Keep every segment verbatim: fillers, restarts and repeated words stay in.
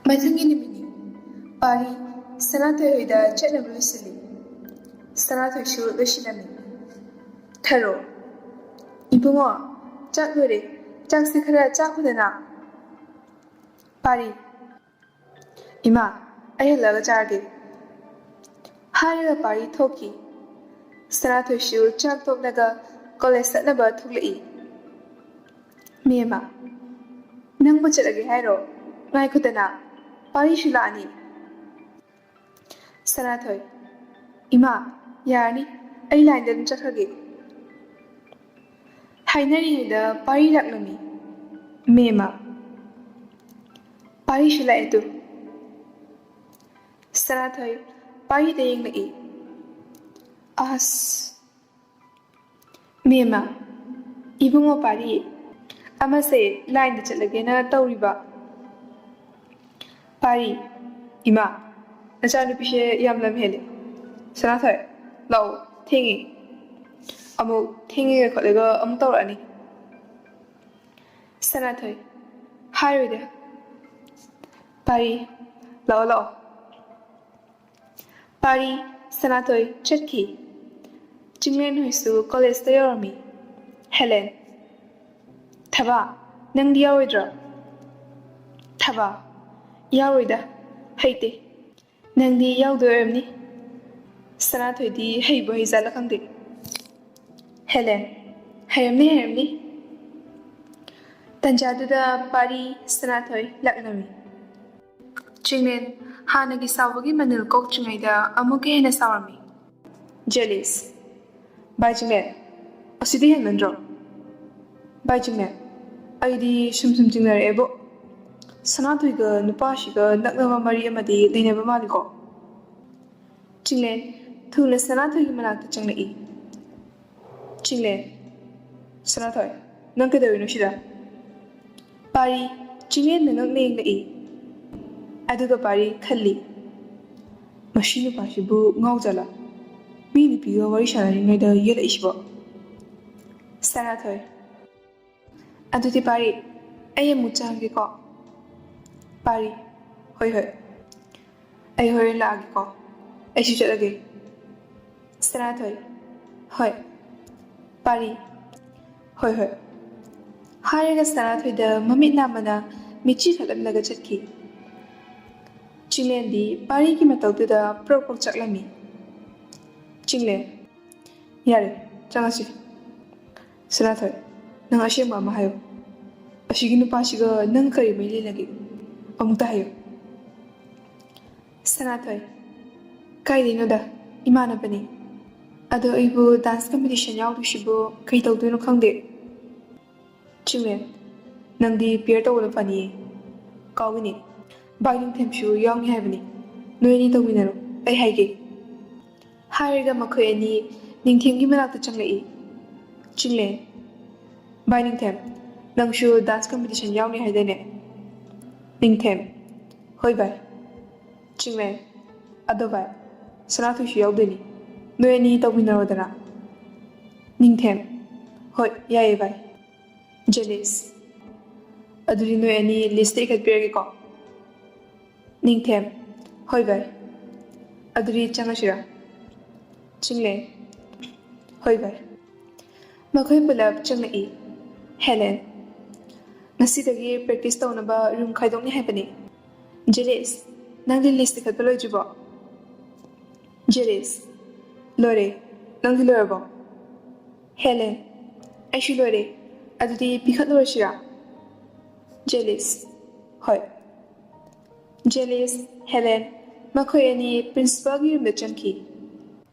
ꯃꯊꯪꯒꯤ ꯅꯨꯃꯤꯠꯅꯤ꯫ ꯄꯥꯔꯤ ꯁꯅꯥꯊꯣꯏ ꯍꯣꯏꯗ ꯆꯠꯅꯕ ꯂꯣꯏꯁꯤꯜꯂꯤ꯫ ꯁꯅꯥꯊꯣꯏꯁꯨ ꯂꯣꯏꯁꯤꯜꯂꯝꯃꯤ꯫ ꯊꯔꯣ, "ꯏꯕꯨꯡꯉꯣ, ꯆꯥꯛ ꯂꯣꯏꯔꯦ꯫ ꯆꯥꯛꯁꯦ ꯈꯔ ꯆꯥꯈꯣꯗꯅ꯫" ꯄꯥꯔꯤ, "ꯏꯃꯥ, ꯑꯩ ꯍꯜꯂꯛꯑꯒ ꯆꯥꯔꯒꯦ꯫" ꯍꯥꯏꯔꯒ ꯄꯥꯔꯤ ꯊꯣꯛꯈꯤ꯫ ꯁꯅꯥꯊꯣꯏꯁꯨ ꯆꯥꯛ ꯇꯣꯛꯂꯒ ꯀꯣꯂꯦꯖ ꯆꯠꯅꯕ ꯊꯣꯛꯂꯛꯏ꯫ "ꯃꯦꯝꯃ, ꯅꯪꯕꯨ ꯆꯠꯂꯒꯦ ꯍꯥꯏꯔꯣ? ꯉꯥꯏꯈꯣꯗꯅ, ꯄꯥꯔꯤꯁꯨ ꯂꯥꯛꯑꯅꯤ꯫" ꯁꯅꯥꯊꯣꯏ, "ꯏꯃꯥ, ꯌꯥꯔꯅꯤ, ꯑꯩ ꯂꯥꯏꯟꯗ ꯑꯗꯨꯝ ꯆꯠꯈ꯭ꯔꯒꯦ꯫" ꯍꯥꯏꯅꯔꯤꯉꯩꯗ ꯄꯥꯔꯤ ꯂꯥꯛꯂꯝꯃꯤ꯫ "ꯃꯦꯝꯃ, ꯄꯥꯔꯤꯁꯨ ꯂꯥꯛꯑꯦ ꯇꯨ꯫" ꯁꯅꯥꯊꯣꯏ ꯄꯥꯔꯤꯗ ꯌꯦꯡꯂꯛꯏ꯫ "ꯑꯁ꯫" "ꯃꯦꯝꯃ, ꯏꯕꯨꯡꯉꯣ ꯄꯥꯔꯤ, ꯑꯃꯁꯦ ꯂꯥꯏꯟꯗ ꯆꯠꯂꯒꯦꯅ ꯇꯧꯔꯤꯕ꯫" ꯄꯥꯔꯤ, "ꯏꯃꯥ, ꯅꯆꯥꯅꯨꯄꯤꯁꯦ ꯌꯥꯝ ꯂꯝ ꯍꯦꯜꯂꯦ꯫ ꯁꯅꯥꯊꯣꯏ, ꯂꯥꯛꯑꯣ, ꯊꯦꯡꯉꯦ꯫ ꯑꯃꯨꯛ ꯊꯦꯡꯉꯦ ꯈꯣꯠꯂꯦꯒ ꯑꯃꯨꯛ ꯇꯧꯔꯛꯑꯅꯤ꯫" ꯁꯅꯥꯊꯣꯏ, "ꯍꯥꯏꯔꯣꯏꯗ꯫" ꯄꯥꯔꯤ, "ꯂꯥꯛꯑꯣ, ꯂꯥꯛꯑꯣ꯫" ꯄꯥꯔꯤ, ꯁꯅꯥꯊꯣꯏ ꯆꯠꯈꯤ꯫ ꯆꯤꯡꯂꯦꯟ ꯍꯣꯏꯁꯨ ꯀꯣꯂꯦꯖꯇ ꯌꯧꯔꯝꯃꯤ꯫ ꯍꯦꯂꯦꯟ, "ꯊꯕꯥ, ꯅꯪꯗꯤ ꯌꯥꯎꯔꯣꯏꯗ꯭ꯔꯣ?" ꯊꯕꯥ, "ꯌꯥꯎꯔꯣꯏꯗ, ꯍꯩꯇꯦ꯫ ꯅꯪꯗꯤ ꯌꯥꯎꯗꯣꯏ ꯑꯣꯏꯔꯝꯅꯤ꯫" ꯁꯅꯥꯊꯣꯏꯗꯤ ꯍꯩꯕꯨ ꯍꯩꯖꯥꯠꯂ ꯈꯪꯗꯦ꯫ ꯍꯦꯂꯦꯟ, "ꯍꯩꯔꯝꯅꯤ, ꯍꯩꯔꯝꯅꯤ꯫" ꯇꯟꯖꯥꯗꯨꯗ ꯄꯥꯔꯤ, ꯁꯅꯥꯊꯣꯏ ꯂꯥꯛꯂꯝꯃꯤ꯫ ꯆꯤꯡꯂꯦꯟ ꯍꯥꯟꯅꯒꯤ ꯁꯥꯎꯕꯒꯤ ꯃꯅꯤꯜ ꯀꯣꯛꯇ꯭ꯔꯤꯉꯩꯗ ꯑꯃꯨꯛꯀ ꯍꯦꯟꯅ ꯁꯥꯎꯔꯝꯃꯤ꯫ ꯖꯦꯂꯤꯁ, "ꯚꯥꯏ ꯆꯤꯡꯂꯦꯟ, ꯑꯁꯤꯗꯤ ꯍꯦꯟꯃꯟꯗ꯭ꯔꯣ? ꯚꯥꯏ ꯆꯤꯡꯂꯦꯟ, ꯑꯩꯗꯤ ꯁꯨꯝ ꯁꯨꯝ ꯆꯤꯡꯅꯔꯛꯑꯦꯕꯣ꯫ ꯁꯅꯥꯊꯣꯏꯒ ꯅꯨꯄꯥꯁꯤꯒ ꯅꯛꯅꯕ ꯃꯔꯤ ꯑꯃꯗꯤ ꯂꯩꯅꯕ ꯃꯥꯜꯂꯤꯀꯣ?" ꯆꯤꯡꯂꯦꯟ ꯊꯨꯅ ꯁꯅꯥꯊꯣꯏꯒꯤ ꯃꯅꯥꯛꯇ ꯆꯪꯂꯛꯏ꯫ ꯆꯤꯡꯂꯦꯟ, "ꯁꯅꯥꯊꯣꯏ, ꯅꯪ ꯀꯩꯗꯧꯔꯤꯅꯣ ꯁꯤꯗ?" ꯄꯥꯔꯤ ꯆꯤꯡꯂꯦꯟꯗ ꯉꯛꯅ ꯌꯦꯡꯂꯛꯏ꯫ ꯑꯗꯨꯒ ꯄꯥꯔꯤ ꯈꯜꯂꯤ, "ꯃꯁꯤ ꯅꯨꯄꯥꯁꯤꯕꯨ ꯉꯥꯎꯖꯥꯠꯂꯥ? ꯃꯤ ꯅꯨꯄꯤꯒ ꯋꯥꯔꯤ ꯁꯥꯟꯅꯔꯤꯉꯩꯗ ꯌꯦꯠꯂꯛꯏꯁꯤꯕꯣ?" ꯁꯅꯥꯊꯣꯏ, "ꯑꯗꯨꯗꯤ ꯄꯥꯔꯤ, ꯑꯩ ꯑꯃꯨꯛ ꯆꯪꯉꯒꯦꯀꯣ꯫" ꯄꯥꯔꯤ, ꯍꯣꯏ ꯍꯣꯏ꯫ ꯑꯩ ꯍꯣꯔꯦꯟ ꯂꯥꯛꯑꯒꯦꯀꯣ꯫ ꯑꯩꯁꯨ ꯆꯠꯂꯒꯦ꯫ ꯁꯅꯥꯊꯣꯏ꯫ ꯍꯣꯏ꯫ ꯄꯥꯔꯤ꯫ ꯍꯣꯏ ꯍꯣꯏ꯫ ꯍꯥꯏꯔꯒ ꯁꯅꯥꯊꯣꯏꯗ ꯃꯃꯤꯠ ꯅꯥꯝꯃꯅ ꯃꯤꯠꯆꯤ ꯈꯠꯂꯝꯂꯒ ꯆꯠꯈꯤ꯫ ꯆꯤꯡꯂꯦꯟꯗꯤ ꯄꯥꯔꯤꯒꯤ ꯃꯇꯧꯗꯨꯗ ꯄ꯭ꯔꯣꯛ ꯄ꯭ꯔꯣꯛ ꯆꯥꯛꯂꯝꯃꯤ꯫ ꯆꯤꯡꯂꯦꯟ꯫ ꯌꯥꯔꯦ, ꯆꯪꯉꯁꯤ꯫ ꯁꯅꯥꯊꯣꯏ, ꯅꯪ ꯑꯁꯦꯡꯕ ꯑꯃ ꯍꯥꯏꯌꯨ꯫ ꯑꯁꯤꯒꯤ ꯅꯨꯄꯥꯁꯤꯒ ꯅꯪ ꯀꯔꯤ ꯃꯔꯤ ꯂꯩꯅꯒꯦ? ꯑꯃꯨꯛꯇ ꯍꯥꯏꯌꯨ꯫ ꯁꯅꯥꯊꯣꯏ꯫ ꯀꯥꯏꯗꯩꯅꯣꯗ, ꯏꯃꯥꯟꯅꯕꯅꯤ꯫ ꯑꯗꯣ ꯑꯩꯕꯨ dance competition ꯌꯥꯎꯗꯣꯏꯁꯤꯕꯨ ꯀꯩ ꯇꯧꯗꯣꯏꯅꯣ ꯈꯪꯗꯦ꯫ ꯆꯤꯡꯂꯦꯟ꯫ ꯅꯪꯗꯤ pair ꯇꯧꯕꯅ ꯐꯅꯤꯌꯦ꯫ ꯀꯥꯎꯏꯅꯦ꯫ ꯚꯥꯏ ꯅꯤꯡꯊꯦꯝꯁꯨ ꯌꯥꯎꯅꯤ ꯍꯥꯏꯕꯅꯤ꯫ ꯅꯣꯏ ꯑꯅꯤ ꯇꯧꯃꯤꯟꯅꯔꯣ꯫ ꯑꯩ ꯍꯥꯏꯒꯦ꯫ ꯍꯥꯏꯔꯒ ꯃꯈꯣꯏ ꯑꯅꯤ ꯅꯤꯡꯊꯦꯝꯒꯤ ꯃꯅꯥꯛꯇ ꯆꯪꯂꯛꯏ꯫ ꯆꯤꯡꯂꯦꯟ꯫ ꯚꯥꯏ ꯅꯤꯡꯊꯦꯝ, ꯅꯪꯁꯨ dance competition ꯌꯥꯎꯅꯤ ꯍꯥꯏꯗꯥꯏꯅꯦ? ꯅꯤꯡꯊꯦꯝ꯫ ꯍꯣꯏ ꯚꯥꯏ꯫ ꯆꯤꯡꯂꯦꯟ꯫ ꯑꯗꯣ ꯚꯥꯏ, ꯁꯅꯥꯊꯣꯏꯁꯨ ꯌꯥꯎꯗꯣꯏꯅꯤ꯫ ꯅꯣꯏ ꯑꯅꯤ ꯇꯧꯃꯤꯟꯅꯔꯣꯗꯅ꯫ ꯅꯤꯡꯊꯦꯝ꯫ ꯍꯣꯏ, ꯌꯥꯏꯌꯦ ꯚꯥꯏ꯫ ꯖꯦꯂꯤꯁ꯫ ꯑꯗꯨꯗꯤ ꯅꯣꯏ ꯑꯅꯤ list ꯏꯈꯠꯄꯤꯔꯒꯦꯀꯣ꯫ ꯅꯤꯡꯊꯦꯝ꯫ ꯍꯣꯏ ꯚꯥꯏ꯫ ꯑꯗꯨꯗꯤ ꯆꯪꯉꯁꯤꯔꯥ? ꯆꯤꯡꯂꯦꯟ꯫ ꯍꯣꯏ ꯚꯥꯏ꯫ ꯃꯈꯣꯏ ꯄꯨꯂꯞ ꯆꯪꯂꯛꯏ꯫ ꯍꯦꯂꯦꯟ꯫ ꯉꯁꯤꯗꯒꯤ practice ꯇꯧꯅꯕ room ꯈꯥꯏꯗꯣꯛꯅꯤ ꯍꯥꯏꯕꯅꯤ꯫ ꯖꯦꯂꯤꯁ, ꯅꯪꯗꯤ list ꯏꯈꯠꯄ ꯂꯣꯏꯗ꯭ꯔꯤꯕꯣ? ꯖꯦꯂꯤꯁ꯫ ꯂꯣꯏꯔꯦ꯫ ꯅꯪꯗꯤ ꯂꯣꯏꯔꯕꯣ? ꯍꯦꯂꯦꯟ꯫ ꯑꯩꯁꯨ ꯂꯣꯏꯔꯦ꯫ ꯑꯗꯨꯗꯤ ꯄꯤꯈꯠꯂꯨꯔꯁꯤꯔꯥ? ꯖꯦꯂꯤꯁ꯫ ꯍꯣꯏ꯫ ꯖꯦꯂꯤꯁ, ꯍꯦꯂꯦꯟ, ꯃꯈꯣꯏ ꯑꯅꯤ principalꯒꯤ roomꯗ ꯆꯪꯈꯤ꯫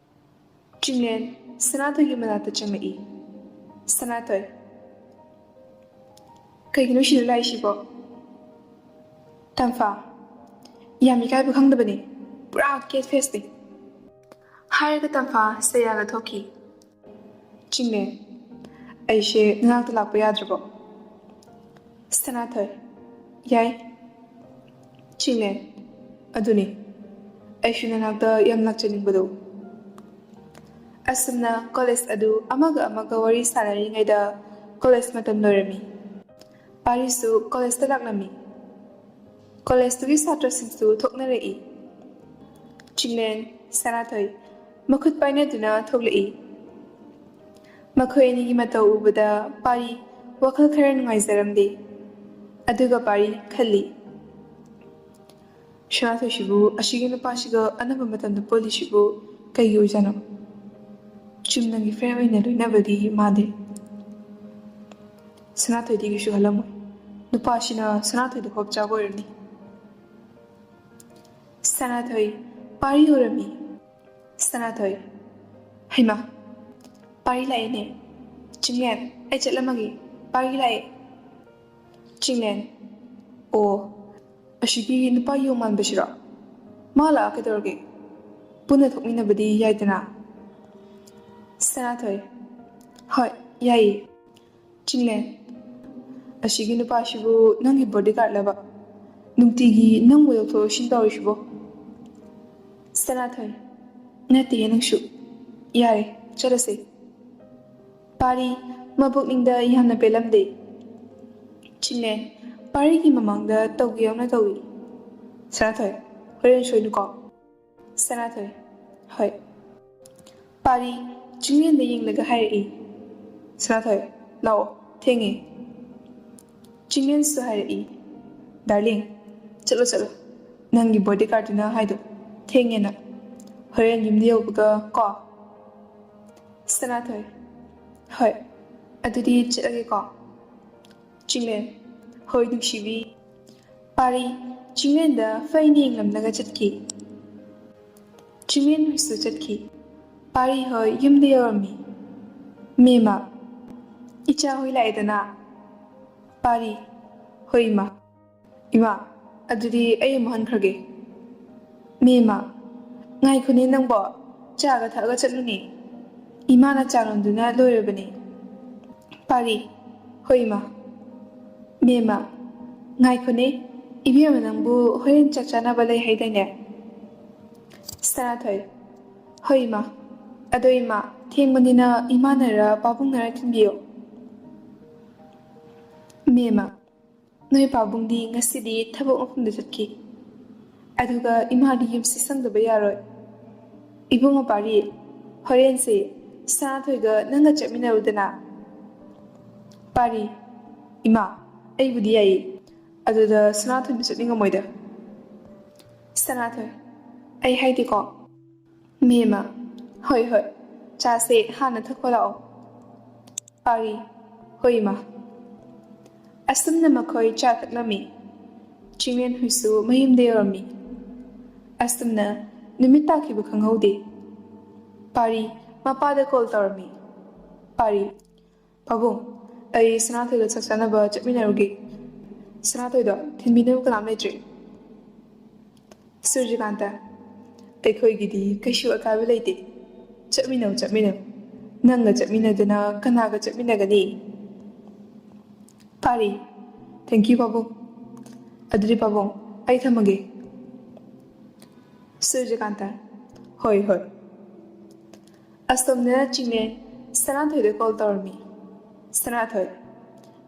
ꯆꯤꯡꯂꯦꯟ ꯁꯅꯥꯊꯣꯏꯒꯤ ꯃꯅꯥꯛꯇ ꯆꯪꯂꯛꯏ꯫ ꯁꯅꯥꯊꯣꯏ꯫ ꯀꯩꯒꯤꯅꯣ ꯁꯤꯗ ꯂꯥꯛꯏꯁꯤꯕꯣ? ꯇꯝꯐꯥ꯫ ꯌꯥꯝ ꯏꯀꯥꯏꯕ ꯈꯪꯗꯕꯅꯦ꯫ ꯄꯨꯔꯥ cat faceꯅꯦ꯫ ꯍꯥꯏꯔꯒ ꯇꯝꯐꯥ ꯆꯩꯔꯥꯒ ꯊꯣꯛꯈꯤ꯫ ꯆꯤꯡꯂꯦꯟ꯫ ꯑꯩꯁꯦ ꯅꯅꯥꯛꯇ ꯂꯥꯛꯄ ꯌꯥꯗ꯭ꯔꯕꯣ? ꯁꯅꯥꯊꯣꯏ꯫ ꯌꯥꯏ꯫ ꯆꯤꯡꯂꯦꯟ꯫ ꯑꯗꯨꯅꯤ꯫ ꯑꯩꯁꯨ ꯅꯅꯥꯛꯇ ꯌꯥꯝ ꯂꯥꯛꯆꯅꯤꯡꯕꯗꯣ꯫ ꯑꯁꯨꯝꯅ college ꯑꯗꯨ ꯑꯃꯒ ꯑꯃꯒ ꯋꯥꯔꯤ ꯁꯥꯟꯅꯔꯤꯉꯩꯗ college ꯃꯇꯝ ꯂꯣꯏꯔꯝꯃꯤ꯫ ꯄꯥꯔꯤꯁꯨ collegeꯇ ꯂꯥꯛꯂꯝꯃꯤ꯫ ꯀꯣꯂꯦꯖꯇꯨꯒꯤ ꯁꯥꯇ꯭ꯔꯁꯤꯡꯁꯨ ꯊꯣꯛꯅꯔꯛꯏ꯫ ꯆꯤꯡꯂꯦꯟ, ꯁꯅꯥꯊꯣꯏ ꯃꯈꯨꯠ ꯄꯥꯏꯅꯗꯨꯅ ꯊꯣꯛꯂꯛꯏ꯫ ꯃꯈꯣꯏ ꯑꯅꯤꯒꯤ ꯃꯇꯧ ꯎꯕꯗ ꯄꯥꯔꯤ ꯋꯥꯈꯜ ꯈꯔ ꯅꯨꯡꯉꯥꯏꯖꯔꯝꯗꯦ꯫ ꯑꯗꯨꯒ ꯄꯥꯔꯤ ꯈꯜꯂꯤ, "ꯁꯅꯥꯊꯣꯏꯁꯤꯕꯨ ꯑꯁꯤꯒꯤ ꯅꯨꯄꯥꯁꯤꯒ ꯑꯅꯝꯕ ꯃꯇꯝꯗ ꯄꯨꯜꯂꯤꯁꯤꯕꯨ ꯀꯩꯒꯤ ꯑꯣꯏꯖꯥꯠꯅꯣ? ꯆꯨꯝꯅꯒꯤ ꯐ꯭ꯔꯦꯟ ꯑꯣꯏꯅ ꯂꯣꯏꯅꯕꯗꯤ ꯃꯥꯟꯗꯦ꯫ ꯁꯅꯥꯊꯣꯏꯗꯤ ꯀꯩꯁꯨ ꯈꯜꯂꯝꯃꯣꯏ꯫ ꯅꯨꯄꯥꯁꯤꯅ ꯁꯅꯥꯊꯣꯏꯗ ꯍꯣꯞ ꯆꯥꯕ ꯑꯣꯏꯔꯝꯅꯤ"꯫ ꯁꯅꯥꯊꯣꯏ ꯄꯥꯔꯤ ꯎꯔꯝꯃꯤ꯫ ꯁꯅꯥꯊꯣꯏ, "ꯍꯩꯃꯥ, ꯄꯥꯔꯤ ꯂꯥꯛꯑꯦꯅꯦ꯫ ꯆꯤꯡꯂꯦꯟ, ꯑꯩ ꯆꯠꯂꯝꯃꯒꯦ꯫ ꯄꯥꯔꯤ ꯂꯥꯛꯑꯦ"꯫ ꯆꯤꯡꯂꯦꯟ, "ꯑꯣ, ꯑꯁꯤꯒꯤ ꯅꯨꯄꯥ ꯌꯣꯡ ꯃꯥꯟꯕꯁꯤꯔꯣ? ꯃꯥ ꯂꯥꯛꯑ ꯀꯩꯗꯧꯔꯒꯦ? ꯄꯨꯟꯅ ꯊꯣꯛꯃꯤꯟꯅꯕꯗꯤ ꯌꯥꯏꯗꯅ"꯫ ꯁꯅꯥꯊꯣꯏ, "ꯍꯣꯏ, ꯌꯥꯏꯌꯦ"꯫ ꯆꯤꯡꯂꯦꯟ, "ꯑꯁꯤꯒꯤ ꯅꯨꯄꯥꯁꯤꯕꯨ ꯅꯪꯒꯤ ꯕꯣꯗꯤꯒꯥꯔꯗꯂꯕ? ꯅꯨꯡꯇꯤꯒꯤ ꯅꯪꯕꯨ ꯂꯧꯊꯣꯛ ꯂꯧꯁꯤꯟ ꯇꯧꯔꯤꯁꯤꯕꯣ?" ꯁꯅꯥꯊꯣꯏ, "ꯅꯠꯇꯦꯍꯦ ꯅꯪꯁꯨ꯫ ꯌꯥꯔꯦ, ꯆꯠꯂꯁꯦ"꯫ ꯄꯥꯔꯤ ꯃꯕꯨꯛꯅꯤꯡꯗ ꯌꯥꯝꯅ ꯄꯦꯜꯂꯝꯗꯦ꯫ ꯆꯤꯡꯂꯦꯟ ꯄꯥꯔꯤꯒꯤ ꯃꯃꯥꯡꯗ ꯇꯧꯒꯦ ꯌꯥꯎꯅ ꯇꯧꯏ꯫ ꯁꯅꯥꯊꯣꯏ, "ꯍꯣꯔꯦꯟ ꯁꯣꯏꯅꯨꯀꯣ"꯫ ꯁꯅꯥꯊꯣꯏ, "ꯍꯣꯏ"꯫ ꯄꯥꯔꯤ ꯆꯤꯡꯂꯦꯟꯗ ꯌꯦꯡꯂꯒ ꯍꯥꯏꯔꯛꯏ꯫ ꯁꯅꯥꯊꯣꯏ, "ꯂꯥꯛꯑꯣ, ꯊꯦꯡꯉꯦ"꯫ ꯆꯤꯡꯂꯦꯟꯁꯨ ꯍꯥꯏꯔꯛꯏ, "ꯗꯥꯔꯂꯤꯡ, ꯆꯠꯂꯣ ꯆꯠꯂꯣ, ꯅꯪꯒꯤ ꯕꯣꯗꯤꯒꯥꯔꯗꯇꯨꯅ ꯍꯥꯏꯗꯣ ꯊꯦꯡꯉꯦꯅ꯫ ꯍꯣꯔꯦꯟ ꯌꯨꯝꯗ ꯌꯧꯕꯒ ꯀꯣ"꯫ ꯁꯅꯥꯊꯣꯏ, "ꯍꯣꯏ, ꯑꯗꯨꯗꯤ ꯆꯠꯂꯒꯦꯀꯣ"꯫ ꯆꯤꯡꯂꯦꯟ, "ꯍꯣꯏ ꯅꯨꯡꯁꯤꯕꯤ"꯫ ꯄꯥꯔꯤ ꯆꯤꯡꯂꯦꯟꯗ ꯐꯩꯅ ꯌꯦꯡꯂꯝꯂꯒ ꯆꯠꯈꯤ꯫ ꯆꯤꯡꯂꯦꯟ ꯍꯣꯏꯁꯨ ꯆꯠꯈꯤ꯫ ꯄꯥꯔꯤ ꯍꯣꯏ ꯌꯨꯝꯗ ꯌꯧꯔꯝꯃꯤ꯫ "ꯃꯦꯝꯃ, ꯏꯆꯥ ꯍꯣꯏ ꯂꯥꯛꯑꯦꯗꯅ"꯫ ꯄꯥꯔꯤ, "ꯍꯣꯏ ꯏꯃꯥ"꯫ "ꯏꯃꯥ, ꯑꯗꯨꯗꯤ ꯑꯩ ꯑꯃꯨꯛ ꯍꯟꯈ꯭ꯔꯒꯦ"꯫ "ꯃꯦꯝꯃ, ꯉꯥꯏꯈꯣꯅꯦ ꯅꯪꯕꯣ, ꯆꯥꯒ ꯊꯛꯑꯒ ꯆꯠꯂꯨꯅꯦ꯫ ꯏꯃꯥꯅ ꯆꯥ ꯂꯣꯟꯗꯨꯅ ꯂꯣꯏꯔꯕꯅꯦ"꯫ ꯄꯥꯔꯤ, "ꯍꯣꯏ ꯏꯃꯥ"꯫ "ꯃꯦꯝꯃ, ꯉꯥꯏꯈꯣꯅꯦ, ꯏꯕꯦꯝꯃ ꯅꯪꯕꯨ ꯍꯣꯔꯦꯟ ꯆꯥꯛ ꯆꯥꯅꯕ ꯂꯩ ꯍꯥꯏꯗꯥꯏꯅꯦ"꯫ ꯁꯅꯥꯊꯣꯏ, "ꯍꯣꯏ ꯏꯃꯥ, ꯑꯗꯣ ꯏꯃꯥ, ꯊꯦꯡꯕꯅꯤꯅ ꯏꯃꯥꯅꯔ ꯄꯥꯕꯨꯡꯅꯔ ꯊꯤꯟꯕꯤꯌꯣ"꯫ "ꯃꯦꯝꯃ"꯫ ꯅꯣꯏ ꯄꯥꯕꯨꯡꯗꯤ ꯉꯁꯤꯗꯤ ꯊꯕꯛ ꯃꯐꯝꯗ ꯆꯠꯈꯤ꯫ ꯑꯗꯨꯒ ꯏꯃꯥꯗꯤ ꯌꯨꯝꯁꯤ ꯁꯪꯗꯕ ꯌꯥꯔꯣꯏ꯫ ꯏꯕꯨꯡꯉꯣ ꯄꯥꯔꯤ, ꯍꯣꯔꯦꯟꯁꯦ ꯁꯅꯥꯊꯣꯏꯒ ꯅꯪꯒ ꯆꯠꯃꯤꯟꯅꯔꯨꯗꯅ꯫ ꯄꯥꯔꯤ, ꯏꯃꯥ, ꯑꯩꯕꯨꯗꯤ ꯌꯥꯏꯌꯦ꯫ ꯑꯗꯨꯗ ꯁꯅꯥꯊꯣꯏꯅ ꯆꯠꯅꯤꯡꯉꯝꯃꯣꯏꯗ꯫ ꯁꯅꯥꯊꯣꯏ, ꯑꯩ ꯍꯥꯏꯗꯤꯀꯣ꯫ ꯃꯦꯝꯃ, ꯍꯣꯏ ꯍꯣꯏ, ꯆꯥꯁꯦ ꯍꯥꯟꯅ ꯊꯛꯄ ꯂꯥꯛꯑꯣ꯫ ꯄꯥꯔꯤ, ꯍꯣꯏ ꯏꯃꯥ꯫ ꯑꯁꯨꯝꯅ ꯃꯈꯣꯏ ꯆꯥ ꯊꯛꯂꯝꯃꯤ꯫ ꯆꯤꯡꯂꯦꯟ ꯍꯣꯏꯁꯨ ꯃꯌꯨꯝꯗ ꯌꯧꯔꯝꯃꯤ꯫ ꯑꯁꯨꯝꯅ ꯅꯨꯃꯤꯠ ꯇꯥꯈꯤꯕ ꯈꯪꯍꯧꯗꯦ꯫ ꯄꯥꯔꯤ ꯃꯄꯥꯗ ꯀꯣꯜ ꯇꯧꯔꯝꯃꯤ꯫ ꯄꯥꯔꯤ, ꯄꯥꯕꯨꯡ, ꯑꯩ ꯁꯅꯥꯊꯣꯏꯒ ꯆꯥꯛ ꯆꯥꯅꯕ ꯆꯠꯃꯤꯟꯅꯔꯨꯒꯦ꯫ ꯁꯅꯥꯊꯣꯏꯗꯣ ꯊꯤꯟꯕꯤꯅꯕ ꯀꯅꯥꯝ ꯂꯩꯇ꯭ꯔꯦ꯫ ꯁꯨꯔꯖꯤꯀꯥꯟꯇ, ꯑꯩꯈꯣꯏꯒꯤꯗꯤ ꯀꯩꯁꯨ ꯑꯀꯥꯏꯕ ꯂꯩꯇꯦ꯫ ꯆꯠꯃꯤꯟꯅꯧ, ꯆꯠꯃꯤꯟꯅꯧ꯫ ꯅꯪꯒ ꯆꯠꯃꯤꯟꯅꯗꯅ ꯀꯅꯥꯒ ꯆꯠꯃꯤꯟꯅꯒꯅꯤ? ꯄꯥꯔꯤ, thank you ꯄꯥꯕꯨꯡ꯫ ꯑꯗꯨꯗꯤ ꯄꯥꯕꯨꯡ, ꯑꯩ ꯊꯝꯃꯒꯦ꯫ ꯁꯨꯔꯖꯤꯀꯥꯟꯇ, ꯍꯣꯏ ꯍꯣꯏ꯫ ꯑꯁꯣꯝꯅ ꯆꯤꯡꯂꯦꯟ ꯁꯅꯥꯊꯣꯏꯗ ꯀꯣꯜ ꯇꯧꯔꯝꯃꯤ꯫ ꯁꯅꯥꯊꯣꯏ,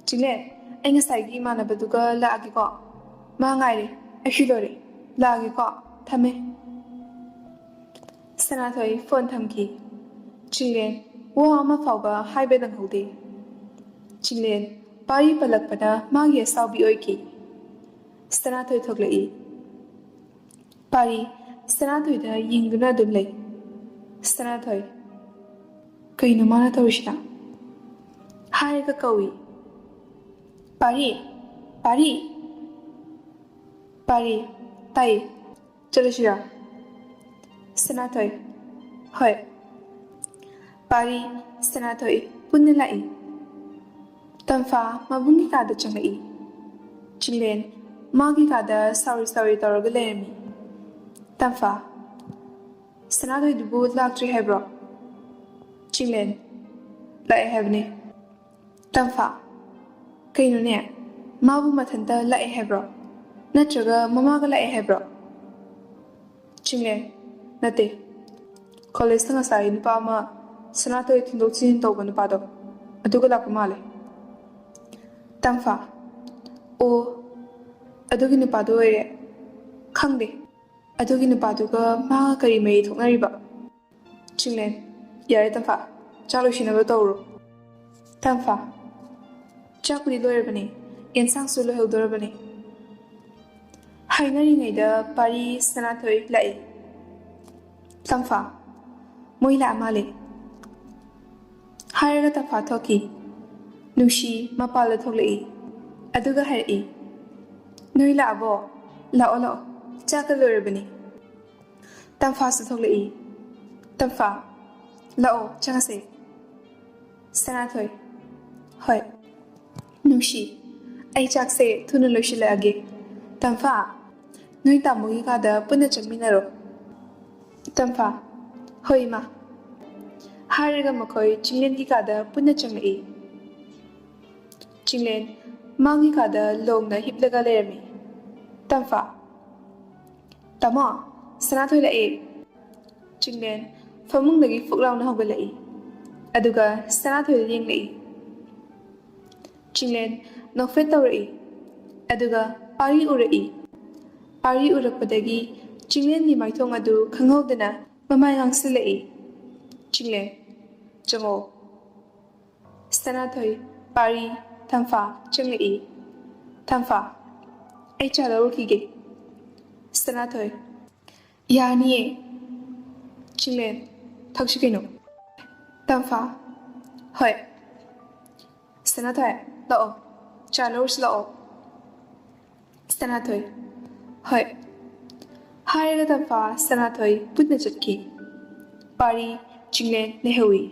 ꯆꯤꯡꯂꯦꯟ, ꯑꯩ ꯉꯁꯥꯏꯒꯤ ꯏꯃꯥꯟꯅꯕꯗꯨꯒ ꯂꯥꯛꯑꯒꯦꯀꯣ꯫ ꯃꯥ ꯉꯥꯏꯔꯦ꯫ ꯑꯩꯁꯨ ꯂꯣꯏꯔꯦ꯫ ꯂꯥꯛꯑꯒꯦꯀꯣ꯫ ꯊꯝꯃꯦ꯫ ꯁꯅꯥꯊꯣꯏ ꯐꯣꯟ ꯊꯝꯈꯤ꯫ ꯆꯤꯡꯂꯦꯟ ꯋꯥ ꯑꯃ ꯐꯥꯎꯕ ꯍꯥꯏꯕ ꯅꯪꯍꯧꯗꯦ꯫ ꯆꯤꯡꯂꯦꯟ ꯄꯥꯔꯤ ꯄꯜꯂꯛꯄꯅ ꯃꯥꯒꯤ ꯑꯁꯥꯎꯕꯤ ꯑꯣꯏꯈꯤ꯫ ꯁꯅꯥꯊꯣꯏ ꯊꯣꯛꯂꯛꯏ꯫ ꯄꯥꯔꯤ ꯁꯅꯥꯊꯣꯏꯗ ꯌꯦꯡꯗꯨꯅ ꯑꯗꯨꯝ ꯂꯩ꯫ ꯁꯅꯥꯊꯣꯏ, ꯀꯩꯅꯣ ꯃꯥꯅ ꯇꯧꯔꯤꯁꯤꯅ? ꯍꯥꯏꯔꯒ ꯀꯧꯏ꯫ ꯄꯥꯔꯤ! ꯄꯥꯔꯤ! ꯄꯥꯔꯤ, ꯇꯥꯏ꯫ ꯆꯠꯂꯁꯤꯔꯥ? ꯁꯅꯥꯊꯣꯏ, ꯍꯣꯏ꯫ ꯄꯥꯔꯤ, ꯁꯅꯥꯊꯣꯏ ꯄꯨꯟꯅ ꯂꯥꯛꯏ꯫ ꯇꯝꯐꯥ ꯃꯕꯨꯡꯒꯤ ꯀꯥꯗ ꯆꯪꯂꯛꯏ꯫ ꯆꯤꯡꯂꯦꯟ ꯃꯥꯒꯤ ꯀꯥꯗ ꯁꯥꯎꯔꯤ ꯁꯥꯎꯔꯤ ꯇꯧꯔꯒ ꯂꯩꯔꯝꯃꯤ꯫ ꯇꯝꯐꯥ, ꯁꯅꯥꯊꯣꯏꯗꯨꯕꯨ ꯂꯥꯛꯇ꯭ꯔꯤ ꯍꯥꯏꯕ꯭ꯔꯣ? ꯆꯤꯡꯂꯦꯟ, ꯂꯥꯛꯑꯦ ꯍꯥꯏꯕꯅꯦ꯫ ꯇꯝꯐꯥ, ꯀꯩꯅꯣꯅꯦ? ꯃꯥꯕꯨ ꯃꯊꯟꯇ ꯂꯥꯛꯑꯦ ꯍꯥꯏꯕ꯭ꯔꯣ? ꯅꯠꯇ꯭ꯔꯒ ꯃꯃꯥꯒ ꯂꯥꯛꯑꯦ ꯍꯥꯏꯕ꯭ꯔꯣ? ꯆꯤꯡꯂꯦꯟ, ꯅꯠꯇꯦ꯫ ꯀꯣꯂꯦꯖꯇ ꯉꯁꯥꯏ ꯅꯨꯄꯥ ꯑꯃ ꯁꯅꯥꯊꯣꯏ ꯊꯤꯟꯗꯣꯛ ꯊꯤꯟꯖꯤꯟ ꯇꯧꯕ ꯅꯨꯄꯥꯗꯣ, ꯑꯗꯨꯒ ꯂꯥꯛꯄ ꯃꯥꯜꯂꯦ꯫ ꯇꯝꯐꯥ, ꯑꯣ, ꯑꯗꯨꯒꯤ ꯅꯨꯄꯥꯗꯣ ꯑꯣꯏꯔꯦ꯫ ꯈꯪꯗꯦ, ꯑꯗꯨꯒꯤ ꯅꯨꯄꯥꯗꯨꯒ ꯃꯥꯒ ꯀꯔꯤ ꯃꯔꯤ ꯊꯣꯛꯅꯔꯤꯕ? ꯆꯤꯡꯂꯦꯟ, ꯌꯥꯔꯦ ꯇꯝꯐꯥ, ꯆꯥꯛ ꯂꯣꯏꯁꯤꯟꯅꯕ ꯇꯧꯔꯣ꯫ ꯇꯝꯐꯥ, ꯆꯥꯛꯄꯨꯗꯤ ꯂꯣꯏꯔꯕꯅꯦ, ꯌꯦꯟꯁꯥꯡꯁꯨ ꯂꯣꯏꯍꯧꯗꯣꯔꯕꯅꯦ꯫ ꯍꯥꯏꯅꯔꯤꯉꯩꯗ ꯄꯥꯔꯤ ꯁꯅꯥꯊꯣꯏ ꯂꯥꯛꯏ꯫ ꯇꯝꯐꯥ, ꯃꯣꯏ ꯂꯥꯛꯑ ꯃꯥꯜꯂꯦ꯫ ꯍꯥꯏꯔꯒ ꯇꯝꯐꯥ ꯊꯣꯛꯈꯤ꯫ ꯅꯨꯡꯁꯤ ꯃꯄꯥꯜꯗ ꯊꯣꯛꯂꯛꯏ꯫ ꯑꯗꯨꯒ ꯍꯥꯏꯔꯛꯏ, "ꯅꯣꯏ ꯂꯥꯛꯑꯕꯣ? ꯂꯥꯛꯑꯣ, ꯂꯥꯛꯑꯣ, ꯆꯥꯛꯀ ꯂꯣꯏꯔꯕꯅꯤ꯫" ꯇꯝꯐꯥꯁꯨ ꯊꯣꯛꯂꯛꯏ꯫ ꯇꯝꯐꯥ, "ꯂꯥꯛꯑꯣ, ꯆꯪꯉꯁꯦ꯫" ꯁꯅꯥꯊꯣꯏ, "ꯍꯣꯏ꯫" ꯅꯨꯡꯁꯤ, "ꯑꯩ ꯆꯥꯛꯁꯦ ꯊꯨꯅ ꯂꯣꯏꯁꯤꯜꯂꯛꯑꯒꯦ꯫ ꯇꯝꯐꯥ, ꯅꯣꯏ ꯇꯥꯃꯣꯒꯤ ꯀꯥꯗ ꯄꯨꯟꯅ ꯆꯪꯃꯤꯟꯅꯔꯣ꯫" ꯇꯝꯐꯥ, "ꯍꯣꯏ, ꯏꯃꯥ꯫" ꯍꯥꯏꯔꯒ ꯃꯈꯣꯏ ꯆꯤꯡꯂꯦꯟꯒꯤ ꯀꯥꯗ ꯄꯨꯟꯅ ꯆꯪꯂꯛꯏ꯫ ꯆꯤꯡꯂꯦꯟ ꯃꯥꯒꯤ ꯀꯥꯗ ꯂꯣꯡꯅ ꯍꯤꯞꯂꯒ ꯂꯩꯔꯝꯃꯤ꯫ ꯇꯝꯐꯥ, "ꯇꯥꯃꯣ, ꯁꯅꯥꯊꯣꯏ ꯂꯥꯛꯑꯦ꯫" ꯆꯤꯡꯂꯦꯟ ꯐꯃꯨꯡꯗꯒꯤ ꯐꯨꯛ ꯂꯥꯎꯅ ꯍꯧꯒꯠꯂꯛꯏ꯫ ꯑꯗꯨꯒ ꯁꯅꯥꯊꯣꯏꯗ ꯌꯦꯡꯂꯛꯏ꯫ ꯆꯤꯡꯂꯦꯟ ꯅꯣꯛꯐꯦꯠ ꯇꯧꯔꯛꯏ꯫ ꯑꯗꯨꯒ ꯄꯥꯔꯤ ꯎꯔꯛꯏ꯫ ꯄꯥꯔꯤ ꯎꯔꯛꯄꯗꯒꯤ ꯆꯤꯡꯂꯦꯟꯒꯤ ꯃꯥꯏꯊꯣꯡ ꯑꯗꯨ ꯈꯪꯍꯧꯗꯅ ꯃꯃꯥꯏ ꯉꯥꯡꯁꯤꯜꯂꯛꯏ꯫ ꯆꯤꯡꯂꯦꯟ, "ꯆꯪꯉꯣ꯫" ꯁꯅꯥꯊꯣꯏ, ꯄꯥꯔꯤ, ꯇꯝꯐꯥ ꯆꯪꯂꯛꯏ꯫ ꯇꯝꯐꯥ, "ꯑꯩ ꯆꯥ ꯂꯧꯔꯨꯈꯤꯒꯦ꯫" ꯁꯅꯥꯊꯣꯏ, "ꯌꯥꯅꯤꯌꯦ꯫" ꯆꯤꯡꯂꯦꯟ, "ꯊꯛꯁꯤ ꯀꯩꯅꯣ꯫" ꯇꯝꯐꯥ, "ꯍꯣꯏ꯫" ꯁꯅꯥꯊꯣꯏ, "ꯂꯥꯛꯑꯣ, ꯆꯥ ꯂꯧꯔꯨꯁꯤ ꯂꯥꯛꯑꯣ꯫" ꯁꯅꯥꯊꯣꯏ, "ꯍꯣꯏ꯫" ꯍꯥꯏꯔꯒ ꯇꯝꯐꯥ ꯁꯅꯥꯊꯣꯏ ꯄꯨꯟꯅ ꯆꯠꯈꯤ꯫ ꯄꯥꯔꯤ, ꯆꯤꯡꯂꯦꯟ ꯂꯩꯍꯧꯏ꯫